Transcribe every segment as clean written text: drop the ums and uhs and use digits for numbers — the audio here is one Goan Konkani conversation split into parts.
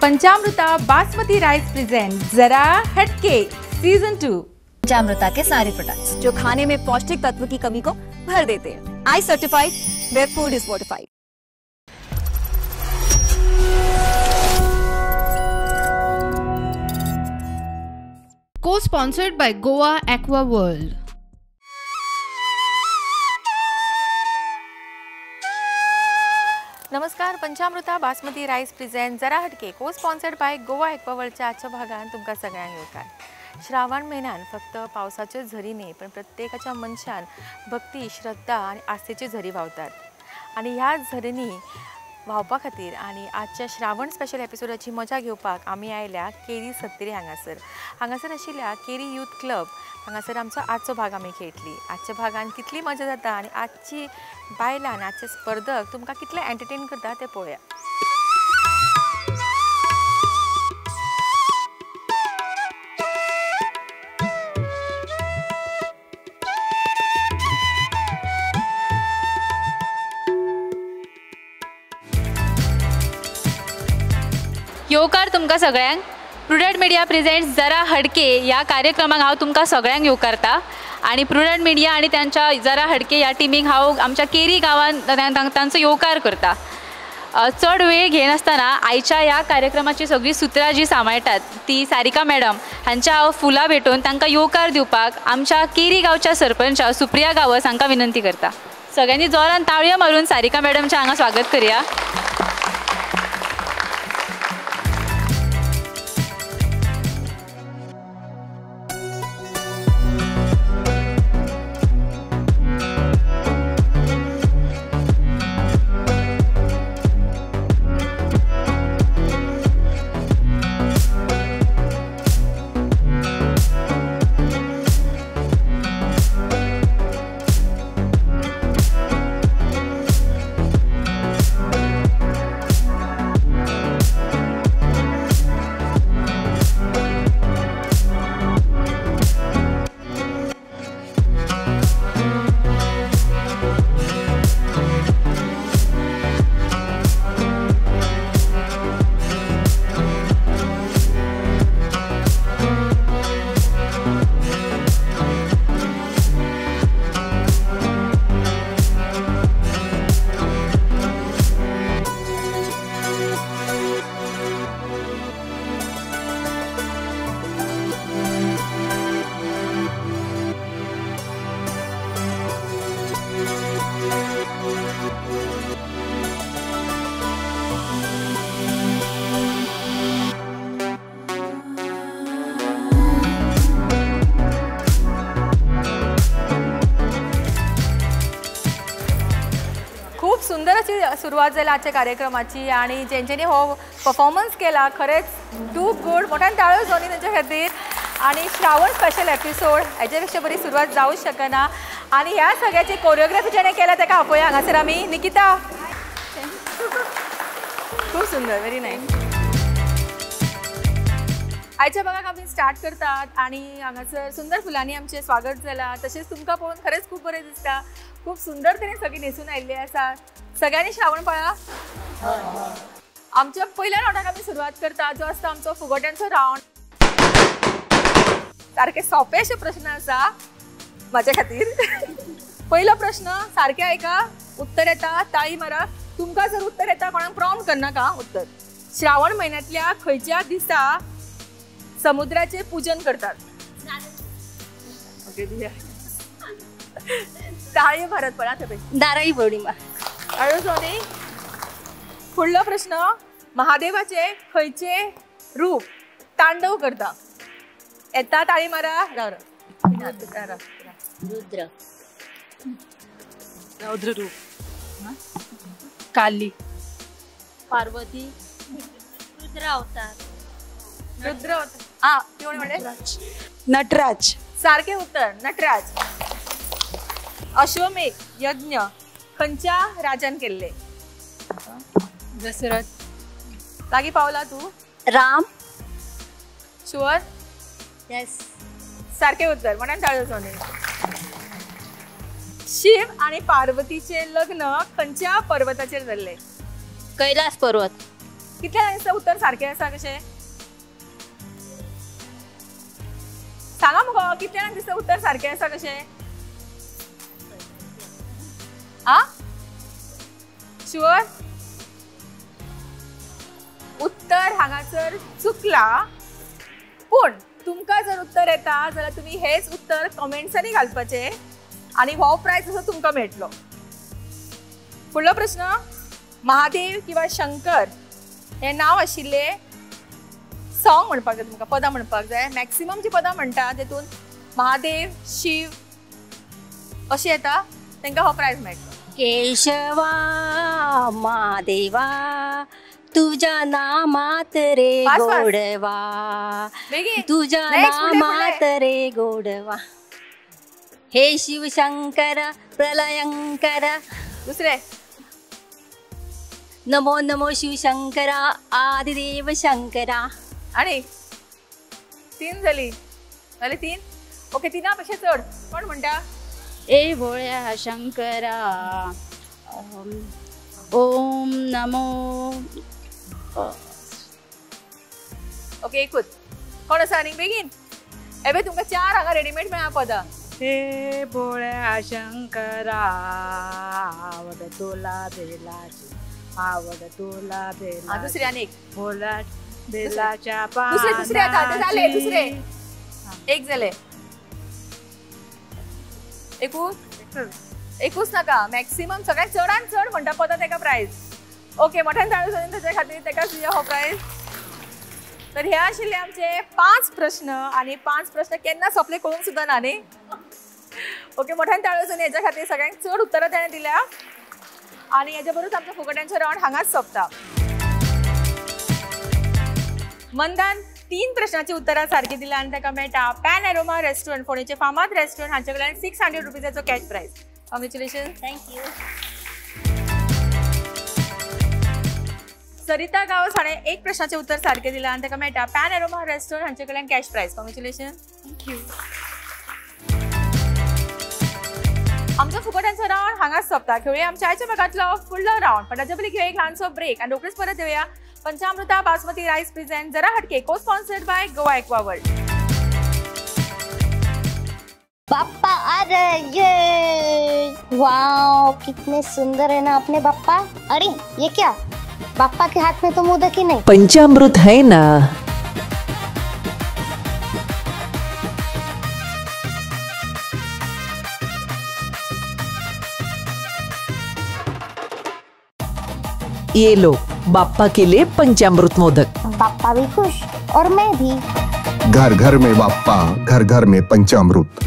पंचामृता बासमती राइस प्रेजेंट जरा हटके सीजन 2। पंचामृता के सारे प्रोडक्ट्स जो खाने में पौष्टिक तत्व की कमी को भर देते हैं। I certified where food is fortified. Co-sponsored by Goa Aqua World. नमस्कार, पंचामृता बासमती राईस प्रेझेंट जरा हटके को स्पॉन्सर्ड बाय गोवा एक्वावर्ल्डच्या आजच्या भागान तुमकां सगळ्यांक येवकार। श्रावण म्हयन्यान फक्त पावसाच्यो झरी न्ही पण प्रत्येकाच्या मनशान भक्ती, श्रद्धा आनी आस्थेच्यो झरी व्हांवतात आनी ह्या झरींनी व्हांवपा खातीर आनी आजच्या श्रावण स्पेशल एपिसोडाची मजा घेवपाक आमी आयल्या केरी सत्तरी हांगासर। हांगासर आशिल्ल्या केरी यूथ क्लब हांगासर आमचो आजचो भाग आमी खेळटली। आजच्या भागान कितली मजा जाता आनी आजची बायलां आनी आजचे स्पर्धक तुमकां कितले एंटरटेन करता तें पळोवया। येवकार तुमकां सगळ्यांक। प्रुडंट मिडिया प्रेझेंट्स जरा हडके ह्या कार्यक्रमाक हांव तुमकां सगळ्यांक येवकारता आनी प्रुडंट मिडिया आनी तांच्या जरा हडके ह्या टिमीक हांव आमच्या केरी गांवान तांचो येवकार करता। चड वेळ घेनासतना आयच्या ह्या कार्यक्रमाची सगळीं सुत्रां जी सांबाळटात ती सारिका मॅडम हांच्या हांव फुलां भेटोवन तांकां येवकार दिवपाक आमच्या केरी गांवच्या सरपंच सुप्रिया गांवस हांकां विनंती करता। सगळ्यांनी जोरान ताळयो मारून सारिका मॅडमचें हांगा स्वागत करया। सुंदर अशी सुरवात जाली आजच्या कार्यक्रमाची आणि जेंच्यांनी हो परफॉर्मन्स केला खरेंच टू गुड, मोठ्यान टाळयो जावनी तेंच्या खातीर। आणि श्रावण स्पेशल एपिसोड हेच्या पेक्षा बरी सुरवात जावंक शकना आणि ह्या सगळ्याची कोरियोग्राफी जेणे केला ताका आपोवया हांगासर आमी निकिता। खूब सुंदर, व्हेरी नायस। आयच्या भागाक आमी स्टार्ट करतात आणि हांगासर सुंदर फुलांनी आमचें स्वागत जालां। तशेंच तुमकां पळोवन खरेंच खूब बरें दिसता। खूब सुंदर तरेन सगळीं न्हेसून आयिल्ली आसा। सगळ्यांनी श्रावण पाळा। आमच्या पयल्या रावंडाक आमी सुरवात करता जो आसता आमचो फुगोट्यांचो रावंड। सारके सोंपे अशे प्रश्न आसा म्हाज्या खातीर। पयलो प्रश्न सारके आयका, उत्तर येता ताळी मारा। तुमकां जर उत्तर येता कोणाक प्रॉम्प्ट करनाका उत्तर। श्रावण म्हयन्यांतल्या खंयच्या दिसा समुद्राचे पूजन करतात? ओके दिया ताळी भारत पळा थंय नारळी पौर्णिमा। टाळयो जावनी। फुडलो प्रश्न, महादेवाचे खंयचे रूप तांडव करता? येता ताळी मारा। राव राव। रुद्र। रौद्र रूप। काली। पार्वती। रुद्र अवतार। रुद्र अवतार। हा कोण म्हणले? नटराज। सारखे उत्तर नटराज। अश्वमेघ यज्ञ खंयच्या राजान केल्ले? दशरथ। लागी पावला तू? राम। शुअर? येस। सारखे उत्तर, मनान टाळयो जावनी। शिव आणि पार्वतीचे लग्न खंयच्या पर्वताचेर जाल्ले? कैलास पर्वत. कितल्या जाणांचें उत्तर सारकें आसा कशें सांगा मुगो, कितल्या जाणांक दिसता उत्तर सारकें आसा कशें? आ शुअर? उत्तर हांगासर चुकला, पूण तुमकां जर उत्तर येता जाल्यार तुमी हेच उत्तर कमेंट्सांनी घालपाचें आनी हो प्रायज असो तुमकां मेळटलो. फुडलो प्रश्न, महादेव किंवा शंकर हें नांव आशिल्लें सॉंग म्हणपाक जाय तुमकां, पदां म्हणपाक जाय. मॅक्सिमम जी पदां म्हणटा तेतून महादेव शिव अशें येता, तांकां हो प्रायज मेळटलो. केशवा महादेवा तुझ्या नामात रे गोडवा, तुझ्या नामात रे गोडवा, हे शिवशंकर प्रलयंकर. दुसरे, नमो नमो शिवशंकरा आदिदेव शंकरा. आणि तीन झाली, झाले तीन. ओके, तिना पेक्षा चड कोण म्हणटा? ए भोळ्या शंकरा ओम नमो. ओके, एकूच कोण आसा आनीक बेगीन? एबे तुमकां चार हांगा रेडीमेड मेळ्ळा पदां. हे भोळ्या शंकरा आवड तुला बेलाची, आवड तुला बेला. दुसरे आनी एक, भोला बेलाच्या दुसरे, दुसरे आता जाले, दुसरे एक जाले. एकूच एकूच नाका, मॅक्सिमम सगळ्यात चडान चड म्हणटा पदां तेका प्रायज. ओके, मोठ्यान ताळयो जावन तेच्या खातीर तेकाच दिया हो प्रायज. तर हे आशिल्ले आमचे 5 प्रश्न आनी 5 प्रश्न केन्ना सोंपले कळूंक सुद्दां ना न्ही. ओके, मोठ्यान ताळयो जावन हेच्या खातीर सगळ्यांक चड उत्तरां ताणें दिल्या आनी हेच्या बरोबर आमच्या फुगड्यांचो रावंड हांगाच सोंपता. मंदान 3 प्रश्नाची उत्तरां सारकी दिल्या आनी ताका मेळटा पॅन एरोमा रेस्टॉरंट फोंडेचे फामाद रेस्टॉरंट हांचे कडल्यान 600 रुपीजाचो cash prize. Congratulation. Thank you. Sarita Gawas हाणें 1 प्रश्नाचें उत्तर सारकें दिलां आनी ताका मेळटा पॅन एरोमा रेस्टॉरंट हांचे कडल्यान cash prize. Congratulation. Thank you. आमचो फुगड्यांचो रावंड हांगाच सोंपता. खेळुया आमच्या आयच्या भागांतलो फुडलो रावंड, पण ताच्या पयलीं घेवया एक ल्हानसो ब्रेक आनी रोखडीच परत येवया. पंचामृता बासमती रायस प्रेझेंट जरा हटके को sponsored by Goa Aquaworld. बाप्पा आ रहे, ये वाओ कितने सुंदर है ना अपने बाप्पा. अरे ये क्या, बाप्पा के हाथ में तो मोदक ही नहीं. पंचामृत है ना. ये लो बाप्पा के लिए पंचामृत मोदक. बाप्पा भी खुश और मैं भी. घर घर में बाप्पा, घर घर में पंचामृत.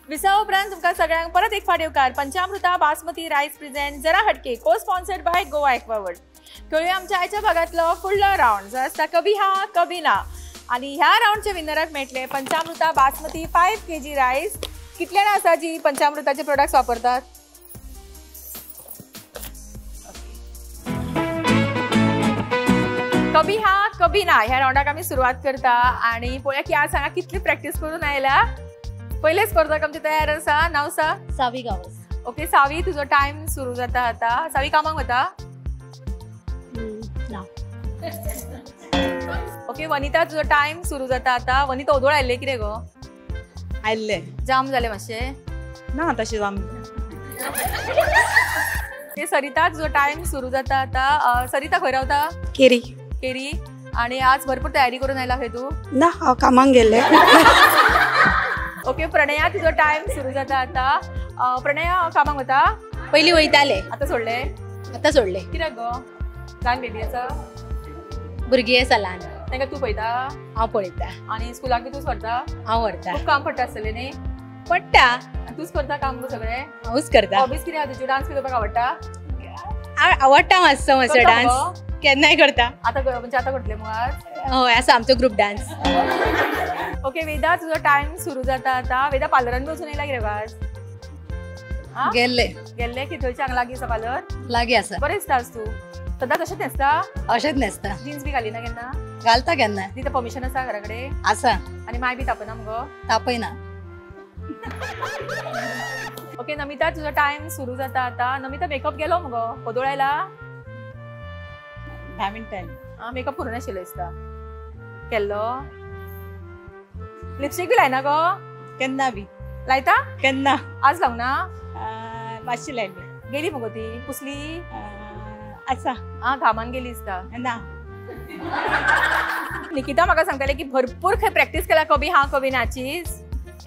विसावा उपरांत तुमकां सगळ्यांक परत एक फावट येवकार. पंचामृता बासमती रायस प्रेझेंट जरा हटके को स्पॉन्सर्ड बाय गोवा एक्वावर्ल्ड. खेळुया आमच्या आयच्या भागांतलो फुडलो रावंड जो आसता कभी हा कभी ना. आनी ह्या रावंडच्या विनराक मेळटले पंचामृता बासमती 5 kg rice. कितले जाणां आसा जी पंचामृताचे प्रोडक्ट्स वापरतात? कभी हा कभी ना ह्या रावंडाक आमी सुरवात करता आनी पळोवया की आज हांगा कितली प्रॅक्टीस करून आयल्या. पयले स्पर्धक आमचे तयार आसा. नांव सा? सावी गावस. ओके सावी, तुजो टायम सुरू जाता आता. सावी कामाक वता? ना. ओके वनिता, तुजो टायम सुरू जाता आता. वनिता ओदोळ आयिल्ले कितें गो? आयिल्ले. जाम जाले मातशें? ना तशें जाम. ओके सरिता, तुजो टायम सुरू जाता आता. सरिता खंय रावता? केरी. केरी. आनी आज भरपूर तयारी करून आयला खंय तूं? ना, हांव कामाक गेल्लें. ओके प्रणया, तुजो टायम सुरू जाता आता. प्रणया कामाक वता? पयलीं वयताले. आतां सोडले? आतां सोडले. कित्याक गो? ल्हान बेबी आसा? भुरगीं आसा ल्हान. तांकां तूं पळयता? हांव पळयता. आनी स्कुलाक बी तूंच व्हरता? हांव व्हरता. खूब काम पडटा आसतलें न्ही? पडटा. तूंच करता काम गो सगळें? हांवूच करता. हॉबीज कितें आसा तुज्यो? डान्स बी करपाक आवडटा? आवडटा मातसो मातसो डान्स. केन्नाय करता. आतां म्हणजे आतां करतलें मुगो आज? हय आसा आमचो ग्रूप डान्स. ओके वेदा, तुजो टायम सुरू जाता आता. वेदा पार्लरान बी वचून येयला कितें गो आज? गेल्ले. गेल्ले? की थंयच्या हांगा लागीं आसा पार्लर? लागीं आसा. बरें दिसता आज तूं. सदांच अशेंच न्हेसता? अशेंच न्हेसता. जिन्स बी घालिना केन्ना? घालता केन्ना. दिता परमिशन आसा घरा कडेन? आसा. आनी माय बी तापना मुगो? तापयना. ओके नमिता, तुजो टायम सुरू जाता आता. नमिता मेकअप गेलो मुगो? ओदोळ आयला? 10 मिनटांनी. मेकअप करूं नाशिल्लो दिसता केल्लो. लिपस्टीक बी लायना गो केन्ना बी? लायता केन्ना? आज लावंक ना? मातशी लायली. गेली मुगो ती पुसली? आसा. आं घामान गेली दिसता. ना. निकिता म्हाका सांगताले की भरपूर खंय प्रॅक्टीस केला कभी हा कभी नाची.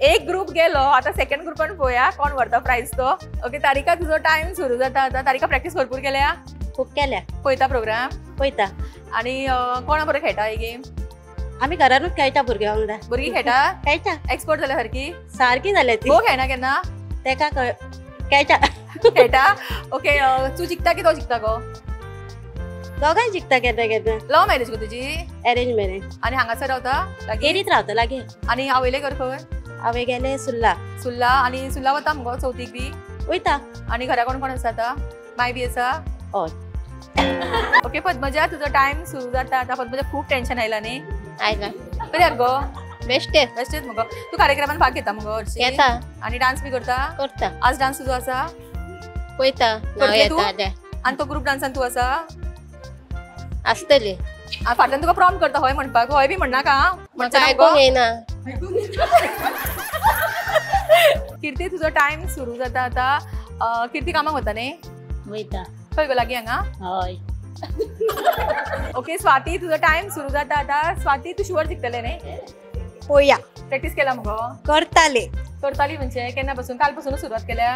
एक ग्रुप गेलो, आता सेकंड ग्रुपान पळोवया कोण व्हरता प्रायज तो. ओके तारिका, तुजो टायम सुरू जाता आतां. तारिका प्रॅक्टीस भरपूर केल्या? खूब केल्या. पळयता प्रोग्राम? पळयता. आनी कोणा बरोबर खेळटा ही गेम? आमी घरानूच खेळटा भुरग्यां वांगडा. भुरगीं खेळटा? खेळटा. एक्सपर्ट जाल्या सारकी? सारकी जाल्या ती. गो खेळना केन्ना? तेका खेळटा. खेळटा. ओके, तूं जिखता की तो जिखता गो? दोगांय जिखता केन्ना केन्ना. लव मॅरेज गो तुजी? Arrange marriage. आनी हांगासर रावता? केरीत रावता लागीं. आनी आवयले घर खंय? हांवें गेले सुर्ला. सुर्ला. आनी सुर्ला वता मुगो चवथीक बी? वयता. आनी घरा कोण कोण आसा आतां? माय बी आसा? हय. ओके पद्मजा, तुजो टायम सुरू जाता आतां. पद्मजा खूब टेन्शन आयला न्ही? आयला. बरें गो? बेश्टेच. बेश्टेच मुगो. तूं कार्यक्रमान भाग घेता मुगो हरशीं? घेता. आनी डान्स बी करता? करता. आज डान्स तुजो आसा? पळयता. नांव येता जाल्यार. आनी तो ग्रुप डान्सान तूं आसा? आसतले. फाटल्यान तुका प्रॉम्प्ट करता हय म्हणपाक? हय बी म्हणनाका. म्हाका आयकूंक येना. कीर्ती, तुजो टायम सुरू जाता आतां. कीर्ती कामाक वता न्ही? वयता. खंय गो लागीं हांगा? हय. ओके स्वाती, तुजो टायम सुरू जाता आतां. स्वाती, तूं शुवर जिखतलें न्ही? पळोवया. प्रॅक्टीस केला मुगो? करताले. करताली म्हणजे केन्ना पासून? काल पासूनच सुरवात केल्या?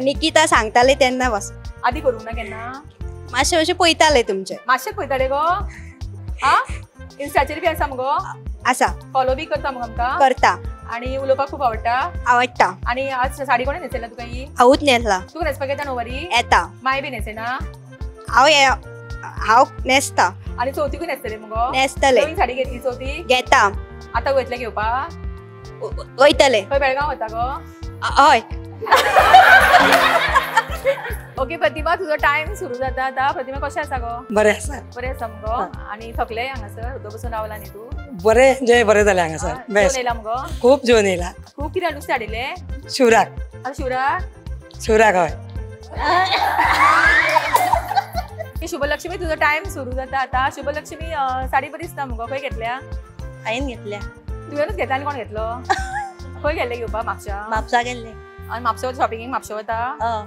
निकिता सांगताले तेन्ना पासून. आदी करूंक ना केन्ना? मातशें मातशें पळयताले तुमचें. मातशें पळयताले गो? आं, इन्स्टाचेर बी आसा मुगो? आसा. फॉलो बी करता मुगो आमकां? करता. आनी उलोवपाक खूब आवडटा? आवडटा. आनी आज साडी कोणें न्हेसयला तुका ही? हांवूच न्हेसला. तुका न्हेसपाक येता णववारी? येता. माय बी न्हेसयना? हांव न्हेसता. आनी चवथीकूय न्हेसतले मुगो? न्हेसतले. नवीन साडी घेतली चवथीक? घेता. आतां वयतले घेवपाक? वयतले. खंय बेळगांव वता गो? हय. ओके प्रतिमा, तुजो टायम सुरू जाता आतां. प्रतिमा कशें आसा गो? बरें आसा. बरें आसा मुगो. आनी थकले हांगासर उदक बसून रावला न्ही तूं? बरें एन्जॉय बरें जालें हांगासर. जेवण येयला मुगो? खूब जेवण येयला. खूब कितें नुस्तें हाडिल्लें? शिवराक. आतां शिवराक? शिवराक हय. शुभलक्ष्मी, तुजो टायम सुरू जाता आतां. शुभलक्ष्मी, साडी बरी दिसता मुगो. खंय घेतल्या? हांवें घेतल्या. तुवेंनूच घेतल्या आनी कोण घेतलो? खंय गेल्ले घेवपाक? म्हापशा? म्हापसा गेल्ले. आनी म्हापशा शॉपिंगेक म्हापशा वता? हय.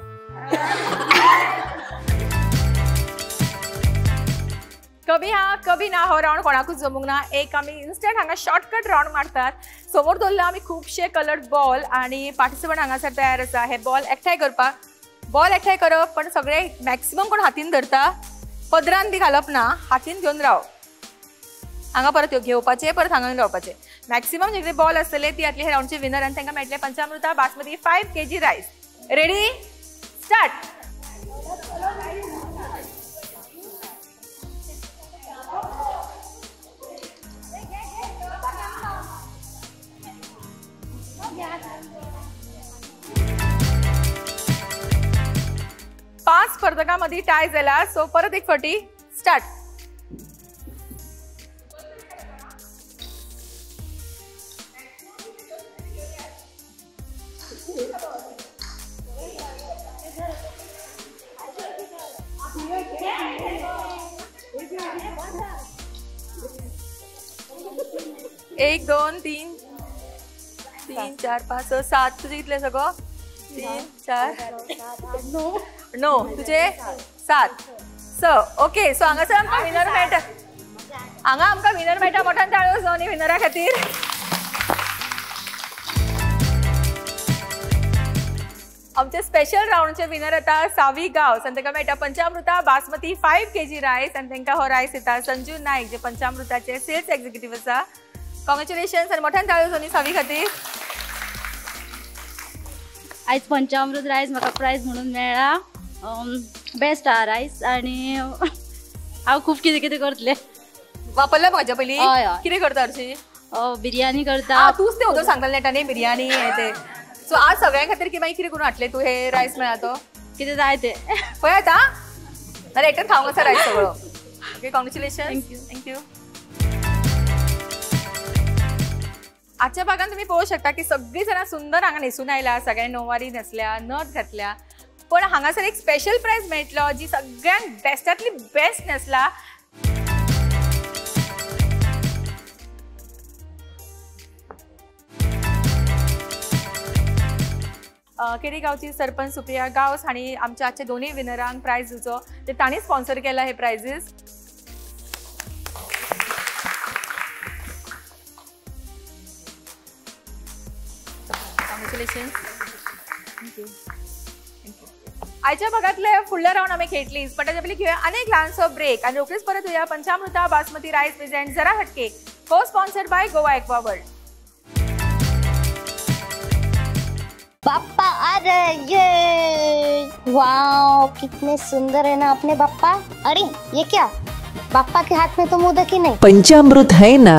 कभी हा कभी ना हो रावंड कोणाकूच जमूंक ना. एक आमी इन्स्टंट हांगा शॉर्टकट रावंड मारतात. समोर दवरला आमी खुबशे कलर्ड बॉल आनी पार्टिसिपंट हांगासर तयार आसा हे बॉल एकठांय करपाक. बॉल एकठांय करप पण सगळे मॅक्सिमम कोण हातीन धरता, पदरान बी घालप ना, हातीन घेवन राव. हांगा परत घेवपाचे, परत हांगा रावपाचे. मॅक्सिमम जितले बॉल आसतले ती जातली हे रावंडचे विनर आनी तांकां मेळटले Panchamruta basmati 5 kg rice. Ready, start. पांच स्पर्धकां टाय जाला, सो परत एक फावटी स्टार्ट. एक 2 3 3 4 5 6 7. तुझे कितले सगळं? 3 4 9. तुझे 7 6. ओके, सो हांगासर आमकां विनर मेळटा. हांगा आमकां विनर मेळटा. मोठ्यान टाळयो जावं न्ही विनरा खातीर. आमचे स्पेशल रावंडचे विनर येता सावी गांवस आनी तांकां मेळटा पंचामृता बासमती 5 kg rice. आनी तांकां हो रायस येता संजू नायक, जे पंचामृताचे सेल्स एक्झिक्युटीव आसा. कॉंग्रेच्युलेशन्स आनी मोठ्यान टाळयो जावं न्ही सावी खातीर. आयज पंचामृत रायस म्हाका प्रायज म्हणून मेळ्ळा. बेस्ट आहा रायस आनी हांव खूब कितें कितें करतलें. वापरला म्हाज्या पयलीं? कितें करता हरशीं? बिरयानी करता. तूंच तें उदक सांगतालें नेटा न्ही बिरयानी हें तें. सो आज सगळ्यां खातीर की मागीर कितें करून हाडलें तूं हे रायस मेळ्ळा तो? कितें जाय तें पळय आतां, नाल्यार एकटें खावंक आसा रायस सगळो. Okay, congratulation. Thank you. Thank you. आजच्या भागान तुम्ही पळोवंक शकता की सगळीं जाणां सुंदर हांगा न्हेसून आयला. सगळ्यांनी णववारी न्हेसल्या, नथ घातल्या. पण हांगासर एक स्पेशल प्रायज मेळटलो जी सगळ्यांत बेस्टांतली बेस्ट न्हेसला. केरी गांवची सरपंच सुप्रिया गांवस हांणी आमच्या आजच्या दोनूय विनरांक प्रायज दिवचो, ते तांणी स्पॉन्सर केला हे प्रायजीस. Congratulations. Thank you. आयच्या भागातले फुडले राऊंड आमी खेळटलीच, पण ताच्या पयलीं घेवया अनेक ल्हानसो ब्रेक आनी रोखडीच परत येवया पंचामृता बासमती रायस प्रेझेंट जरा हटके को sponsored by Goa Aqua World. Bappa आ रहे ये, वाओ कितने सुंदर है ना अपने बाप्पा. अरे ये क्या, बाप्पा के हाथ में तो मोदक ही नहीं. पंचामृत है ना.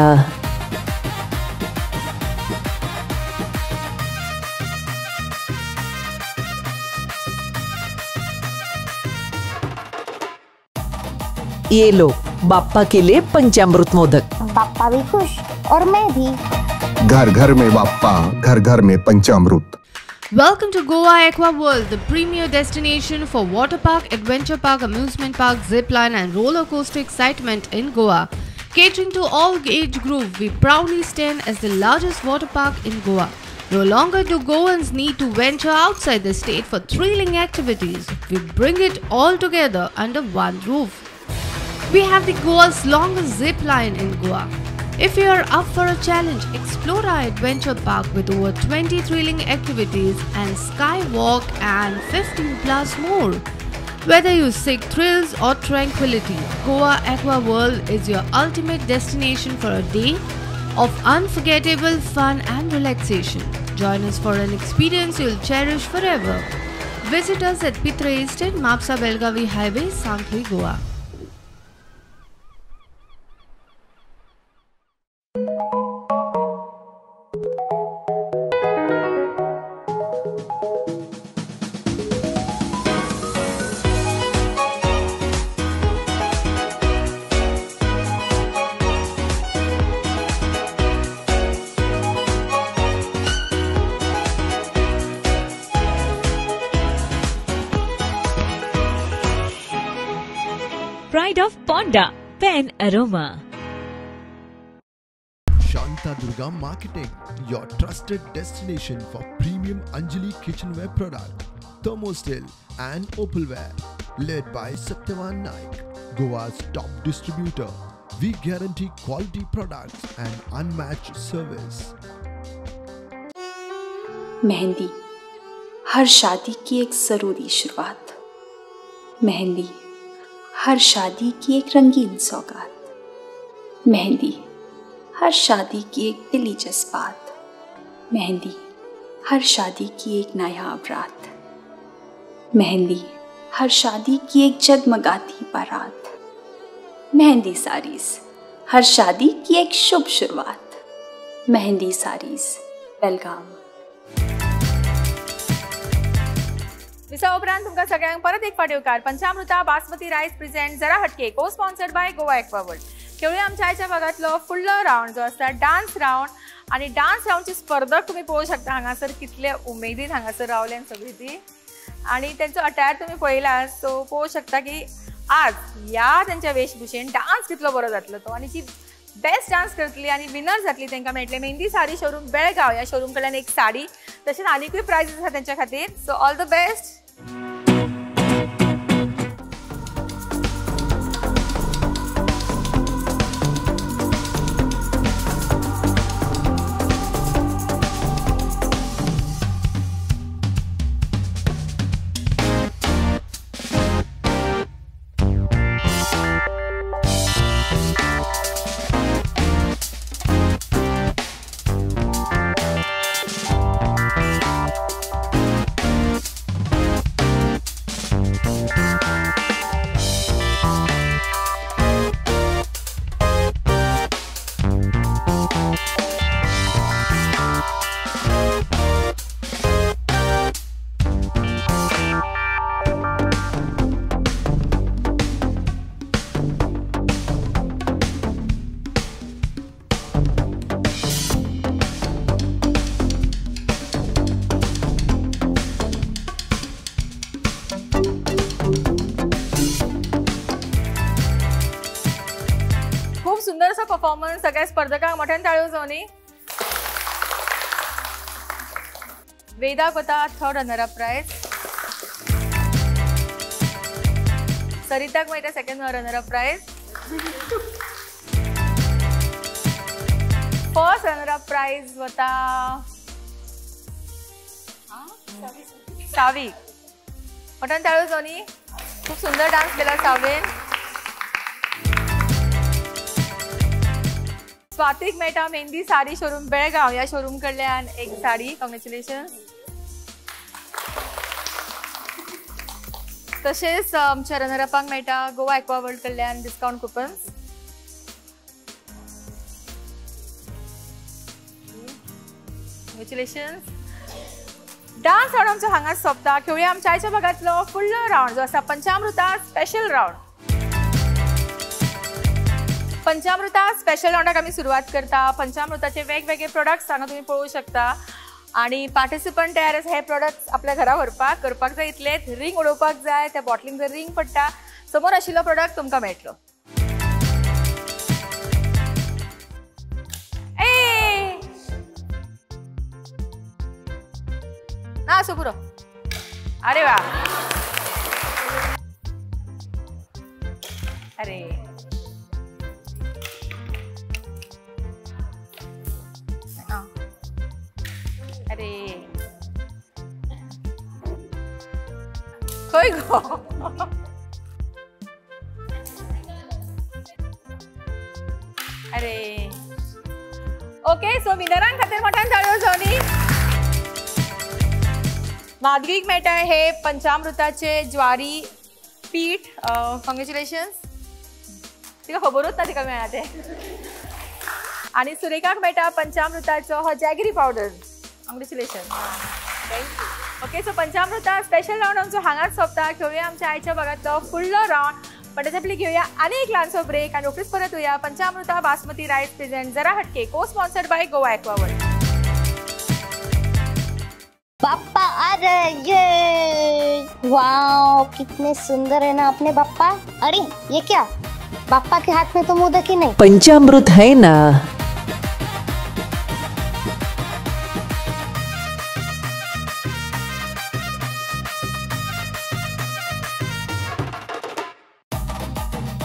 ये लो बाप्पा के लिए पंचामृत मोदक. बाप्पा भी खुश और मैं भी. घर घर में बाप्पा, घर घर में पंचामृत. Welcome to Goa Aqua World, the premier destination for water park, adventure park, amusement park, zip line and roller coaster excitement in Goa. Catering to all age group, we proudly stand as the largest water park in Goa. No longer do Goans need to venture outside the state for thrilling activities. We bring it all together under one roof. We have the Goa's longest zip line in Goa. If you are up for a challenge, explore our adventure park with over 20 thrilling activities and skywalk and 15 plus more. Whether you seek thrills or tranquility, Goa Aqua World is your ultimate destination for a day of unforgettable fun and relaxation. Join us for an experience you'll cherish forever. Visit us at Pitre Estate, Mapsa Belgavi Highway, Sankhli, Goa. Pride of Ponda, Pen Aroma. Shanta Durga Marketing, your trusted destination for premium Anjali kitchenware product, thermosteel and opalware. Led by Satyavan Naik, Goa's top distributor. We guarantee quality products and unmatched service. Mehndi हर शादी की एक ज़रूरी शुरुआत. मेहंदी हर शादी की एक रंगीन सौगात. मेहंदी हर शादी की एक दिली जज्बात. मेहंदी हर शादी की एक नायाब रात. मेहंदी हर शादी की एक जगमगाती बारात. मेहंदी साड़ीज हर शादी की एक शुभ शुरुआत. मेहंदी साड़ीज बेलगाम. विसा उपरांत तुमकां सगळ्यांक परत एक फावट येवकार. पंचामृता बासमती रायस प्रेझेंट जरा हटके को sponsored by Goa Aqua World. खेळुया आमच्या आयच्या भागांतलो फुडलो रावंड जो आसा डान्स रावंड. आनी डान्स रावंडची स्पर्धक तुमी पळोवंक शकता हांगासर कितले उमेदीन हांगासर रावल्यान सगळी ती, आनी तेंचो अटायर तुमी पळयला. सो पळोवंक शकता की आज ह्या तेंच्या वेशभूषेन डान्स कितलो बरो जातलो तो, आनी जी बेस्ट डान्स करतली आनी विनर जातली तांकां मेळटले मेहंदी साडी शोरूम बेळगांव ह्या शोरूम कडल्यान एक साडी, तशेंच आनीकूय प्रायजीस आसा तेंच्या खातीर. So all the best. सुंदरसो परफॉर्मन्स, सगळ्या स्पर्धकांक मोठ्यान टाळयो जावनी. वेदाक वता थर्ड रनर अप प्रायज. सरिताक मेळटा second runner up prize. First runner up prize वता सावी. मटन ताळू जोनी, खूप सुंदर डान्स केला सावेन. स्वातीक मेळटा मेहंदी साडी शोरूम बेळगांव ह्या शोरूम कडल्यान एक साडी. कॉंग्रेच्युलेशन. तशेंच आमच्या रनर अपांक मेळटा गोवा एक्वा वर्ल्ड कडल्यान discount coupons. Congratulation. Dance round आमचो हांगाच सोंपता. खेळुया आमच्या आयच्या भागांतलो फुडलो रावंड जो आसा पंचामृता स्पेशल रावंड. पंचामृता स्पेशल रावंडाक आमी सुरवात करता. पंचामृताचे वेगवेगळे प्रोडक्ट्स हांगा तुमी पळोवंक शकता आनी पार्टिसिपंट तयार आसा हे प्रोडक्ट्स आपल्या घरा व्हरपाक. करपाक जाय इतलेंच, रिंग उडोवपाक जाय, त्या बॉटलीन जर रिंग पडटा समोर आशिल्लो प्रोडक्ट तुमकां मेळटलो. ए ना असो पुरो. अरे वा, अरे अरे खंय गो. अरे ओके, सो विनरां खातीर मोठ्यान ताळयो जावनी. माधवीक मेळटा हे पंचामृताचे ज्वारी पीठ. कॉंग्रेच्युलेशन्स. तिका खबरूच ना तिका मेळ्ळा तें. आनी सुरेखाक मेळटा पंचामृताचो हो jaggery powder. Congratulation. Okay, so Panchamruta special round आमचो हांगाच सोंपता. खेळुया आमच्या आयच्या भागांतलो फुडलो रावंड, पण त्याच्या पयलीं घेवया आनी एक ल्हानसो ब्रेक आनी रोखडीच परत येवया. पंचामृता बासमती रायस प्रेझेंट जरा हटके को sponsored by Goa Aquaworld. Bappa अरे ये वाओ, कितने सुंदर है ना अपने बाप्पा. अरे ये क्या, बाप्पा के हाथ में तो मोदक ही नहीं. पंचामृत है ना.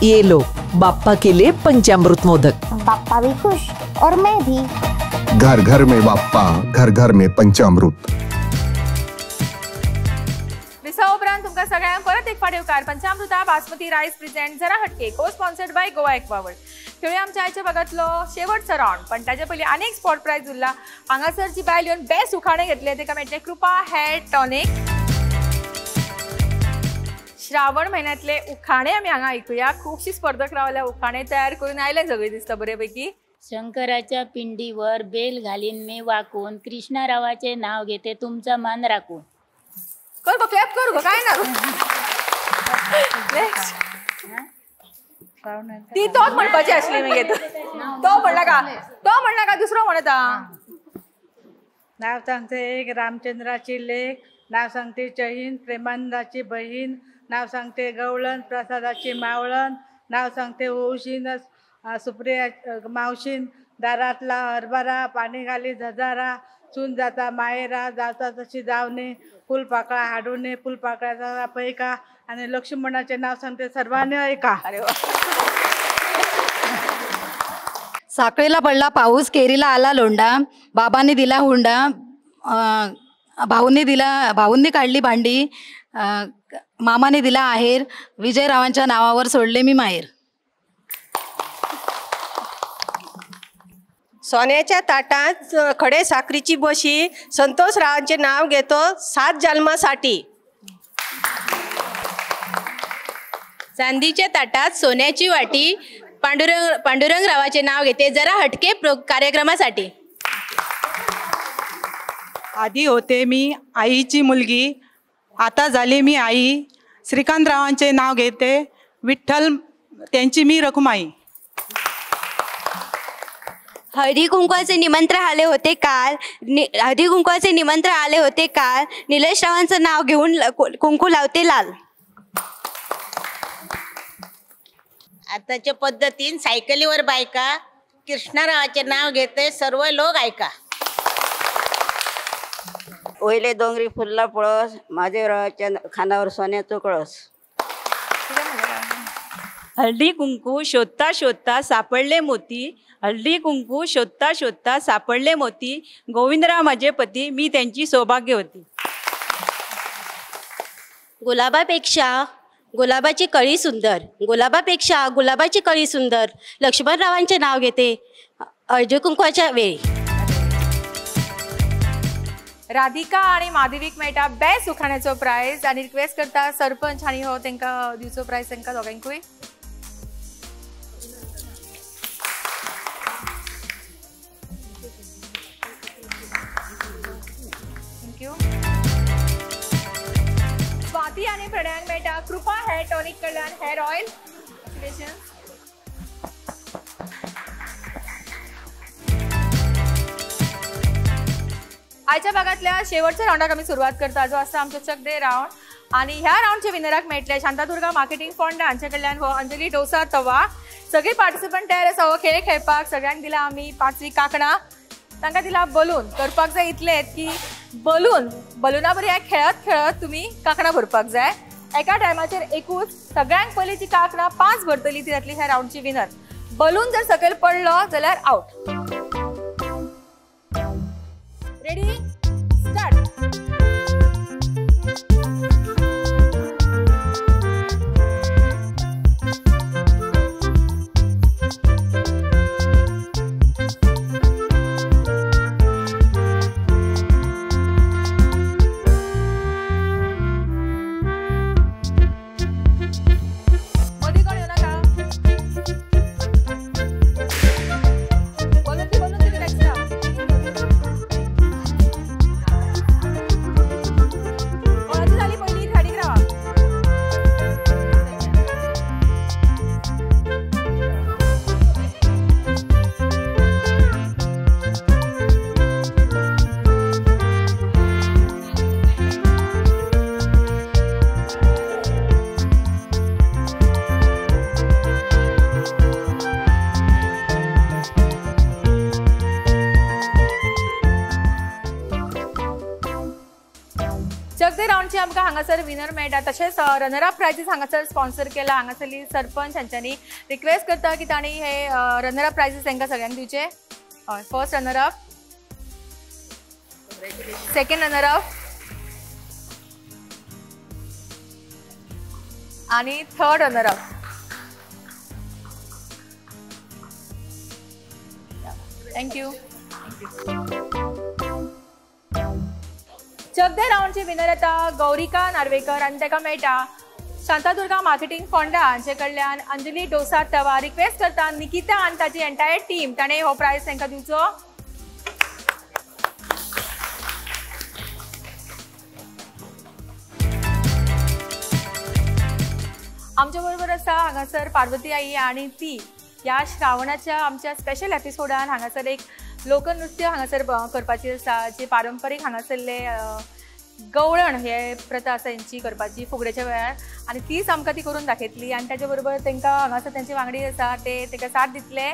ये लो बाप्पा के लिए पंचामृत मोदक. बाप्पा भी खुश और मैं भी. घर घर में बाप्पा, घर घर में पंचामृत. विसा उपरांत तुमकां सगळ्यांक परत एक फावट येवकार. पंचामृता बासमती रायस प्रेझेंट जरा हटके को स्पॉन्सर्ड बाय गोवा एक्वावर्ल्ड. खेळुया आमच्या आयच्या भागांतलो शेवटचो रावंड, पण ताच्या पयलीं आनी एक स्पॉट प्रायज उरला. हांगासर जी बायल येवन बेस्ट उखाणें घेतलें ताका मेळटलें कृपा हेअर टॉनिक. श्रावण म्हयन्यांतले उखाणे आमी हांगा आयकुया. खुबशी स्पर्धक रावल्या, उखाणे तयार करून आयले सगळे दिसता बरेपैकी. शंकराच्या पिंडीवर बेल घालीन मी वाकून, कृष्णारावाचे नाव घेते तुमचा मान राखून. कर गो, क्लॅप कर गो, काय ना ती तोच म्हणपाची आसली मागीर. तो म्हणला का, तो म्हणला का दुसरो म्हणता. नाव सांगते एक रामचंद्राची लेख, नाव सांगते चहीन प्रेमानंदाची बहीण, नाव सांगते गवळण प्रसादाची मावळण, नाव सांगते ओशीन सुप्रिया मावशीन, दारातला हरभरा पाणी घाली झजारा, चून जाता मायरा जाता तशी जावणे, फुलपाकळा हाडूने फुलपाकळाचा पैका, आणि लक्ष्मणाचे नाव सांगते सर्वांनी ऐका. अरे वा. साखळीला पडला पाऊस, केरीला आला लोंढा, बाबांनी दिला हुंडा, भाऊंनी दिला, भाऊंनी काढली भांडी, मामाने दिला आहेर, विजयरावांच्या नावावर सोडले मी माहेर. सोन्याच्या ताटात खडे साखरीची बशी, संतोषरावांचे नाव घेतो 7 जन्मासाठी. चांदीच्या ताटात सोन्याची वाटी, पांडुरंगरावाचे नाव घेते जरा हटके कार्यक्रमासाठी. आधी होते मी आईची मुलगी, आता झाले मी आई, श्रीकांतरावांचे नाव घेते विठ्ठल त्यांची मी रखुमाई. हळदी कुंकवाचे निमंत्रण आले होते काल, हळदी कुंकवाचे निमंत्रण आले होते काल, निलेशरावांचं नाव घेऊन कुंकू लावते लाल. आताच्या पद्धतीन सायकलीवर बायका, कृष्णारावाचे नाव घेते सर्व लोक ऐका. वयले दोंगरी फुल्ला पळस, महादेवरावाच्या खानावर सोन्याचो कळस. हळदी कुंकू शोधता शोधता सापडले मोती, हळदी कुंकू शोधता शोधता सापडले मोती, गोविंदराव माझे पती, मी त्यांची सौभाग्यवती. गुलाबापेक्षा गुलाबाची कळी सुंदर, गुलाबापेक्षा गुलाबाची कळी सुंदर, लक्ष्मणरावांचे नाव घेते हळदी कुंकवाच्या वेळी. राधिका आणि माधवीक मेळटा बेस्ट उखाण्याचो प्रायज आनी रिक्वेस्ट करता सरपंच आनी हो तांकां दिवचो प्रायज तांकां दोगांकूय. Thank you. Swati आनी प्रणयांक मेळटा कृपा हेअर टॉनिक कडल्यान हेअर ऑयल. कॉंग्रॅच्युलेशन्स. आयच्या भागातल्या शेवटच्या राऊंडाक आमी सुरवात करता, जो आसा आमचो चक दे राऊंड. आनी ह्या राऊंडचे विनराक मेळटले शांतादुर्गा मार्केटिंग फंड हांचे कडल्यान हो अंजली डोसा तवा. सगळे पार्टिसिपंट तयार आसा हो खेळ खेळपाक. सगळ्यांक दिला आमी पांचवी कांकणां, तांकां दिला बलून. करपाक जाय इतलेंच की बलून बलुना बरी खेळत खेळत तुमी कांकणां भरपाक जाय. एका टायमाचेर एकूच सगळ्यांक पयलीं जी कांकणां 5 भरतली ती जातली ह्या राऊंडची विनर. बलून जर सकयल पडलो जाल्यार आउट. Ready, start. मदीं कोण येवं नाका. बलून दी, बलून दी नेक्स्ट. चकदे राऊंडची आमकां हांगासर विनर मेळटा. तशेंच रनर अप प्रायजीस हांगासर स्पॉन्सर केला. हांगासरली सरपंच हांच्यांनी रिक्वेस्ट करता की तांणी हे रनर अप प्रायजीस तांकां सगळ्यांक दिवचे. हय, first runner up, second runner up आनी third runner up. Thank you. Chakde राऊंडची winner येता गौरिका नार्वेकर आनी ताका मेळटा शांतादुर्गा मार्केटिंग फोंडा हांचे कडल्यान अंजली डोसा तवा. रिक्वेस्ट करता निकिता आनी ताची एंटायर टीम ताणें हो प्रायज तांकां दिवचो. आमच्या बरोबर आसा हांगासर पार्वती आई आनी ती ह्या श्रावणाच्या आमच्या स्पेशल एपिसोडान हांगासर एक लोकनृत्य हांगासर करपाची आसा, जे पारंपरीक हांगासरले गवळण हे प्रथा आसा हेंची करपाची फुगडेच्या वेळार, आनी तीच आमकां ती करून दाखयतली. आनी ताच्या बरोबर तांकां हांगासर तेंचे वांगडी आसा ते ताका साथ दितले.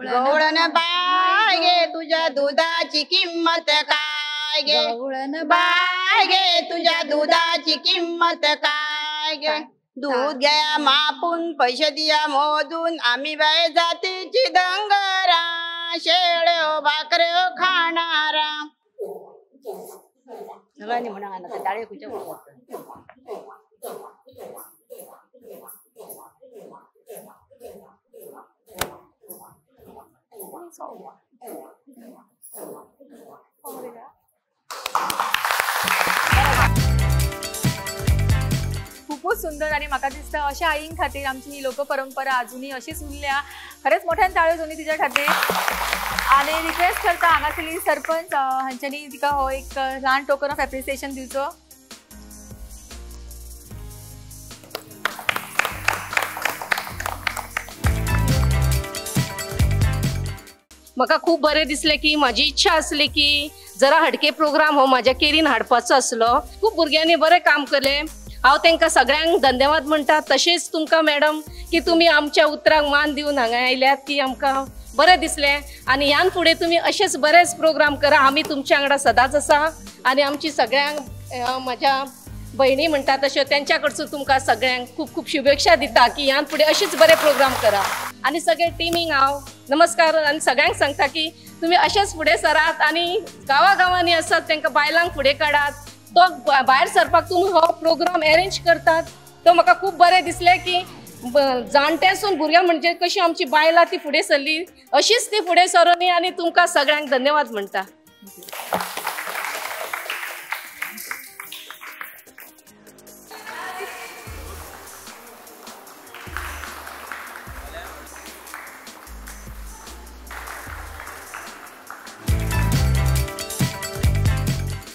गवळण बाय गे तुझ्या दुधाची किंमत काय गे, गवळण बाय गे तुझ्या दुधाची किंमत काय गे, दूध घ्या मापून पैसे दिया मोजून, आम्ही बाय जातीची धनगरा, शेळ्यो भाकऱ्यो खाणारा. सगळ्यांनी म्हणा टाळे खुच्या. खूपच सुंदर आणि म्हाका दिसता अशा आईं खातीर आमची ही लोकपरंपरा अजूनही अशीच उरल्या. खरेंच मोठ्यान ताळयो जावनी तिच्या खातीर. आनी रिक्वेस्ट करता हांगासरली सरपंच हांच्यांनी तिका हो एक ल्हान टोकन ऑफ एप्रिसिएशन दिवचो. म्हाका खूब बरें दिसलें की म्हाजी इच्छा आसली की जरा हटके प्रोग्राम हो म्हाज्या केरीन हाडपाचो आसलो. खूब भुरग्यांनी बरें काम केलें. हांव तांकां सगळ्यांक धन्यवाद म्हणटा. तशेंच तुमकां मॅडम की तुमी आमच्या उतरांक मान दिवन हांगा आयल्यात की आमकां बरें दिसलें आनी ह्यान फुडें तुमी अशेच बरेच प्रोग्राम करा. आमी तुमच्या वांगडा सदांच आसा आनी आमची सगळ्यांक म्हज्या भयणी म्हणटा तश्यो तेंच्या कडसून तुमकां सगळ्यांक खूब खूब शुभेच्छा दिता की ह्यान फुडें अशेच बरे प्रोग्राम करा. आनी सगळे टिमींक हांव नमस्कार आनी सगळ्यांक सांगता की तुमी अशेच फुडें सरात आनी गांवागांवांनी आसात तांकां बायलांक फुडें काडात. तो भायर सरपाक तुमी हो प्रोग्राम अरेंज करतात तो म्हाका खूब बरें दिसलें की जाणट्यासून भुरग्यां म्हणजे कशी आमची बायलां ती फुडें सरली अशीच ती फुडें सरोनी आनी तुमकां सगळ्यांक धन्यवाद म्हणटा.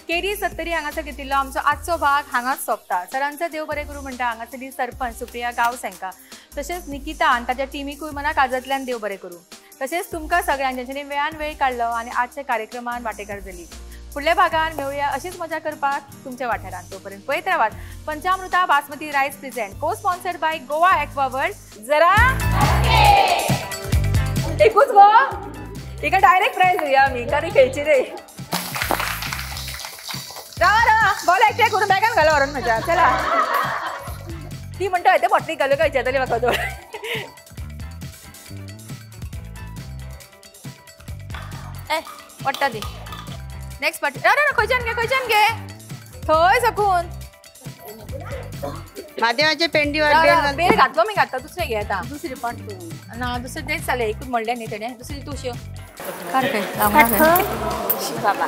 केरी सत्तरी हांगासर घेतिल्लो आमचो आजचो भाग हांगाच सोंपता. सरांचो देव बरें करूं म्हणटा हांगासरली सरपंच सुप्रिया गांवस हांकां, तशेंच निकिता आनी ताच्या टिमीकूय मना काळजांतल्यान देव बरें करूं. तशेंच तुमकां सगळ्यांक जेंच्यांनी वेळान वेळ काडलो आनी आजच्या कार्यक्रमान वांटेकार जाली. फुडल्या भागान मेळुया अशीच मजा करपाक तुमच्या वाठारांत. तोपर्यंत पळयत रावात Panchamruta basmati rice present co sponsored by Goa aqua world. जरा एकूच गो हिका डायरेक्ट प्रायज दिवया आमी, कारण खेळची रे. रावा रावा बॉल एकठांय करून बॅगान घालो व्हरून म्हज्या. चला ती म्हणटा ते पोटली घालू काय विचारतली म्हाका तो. ए पडटा ती नेक्स्ट पार्टी. ना खंयच्यान घे खंयच्यान घे थंय सकून म्हादेवाच्या पेंडीवर बेल घातलो मी घातला. दुसरें घे आतां दुसरी पण ना दुसरें तेच जालें एकूच म्हणलें न्ही तेणें. दुसरी तूं शिव बाबा.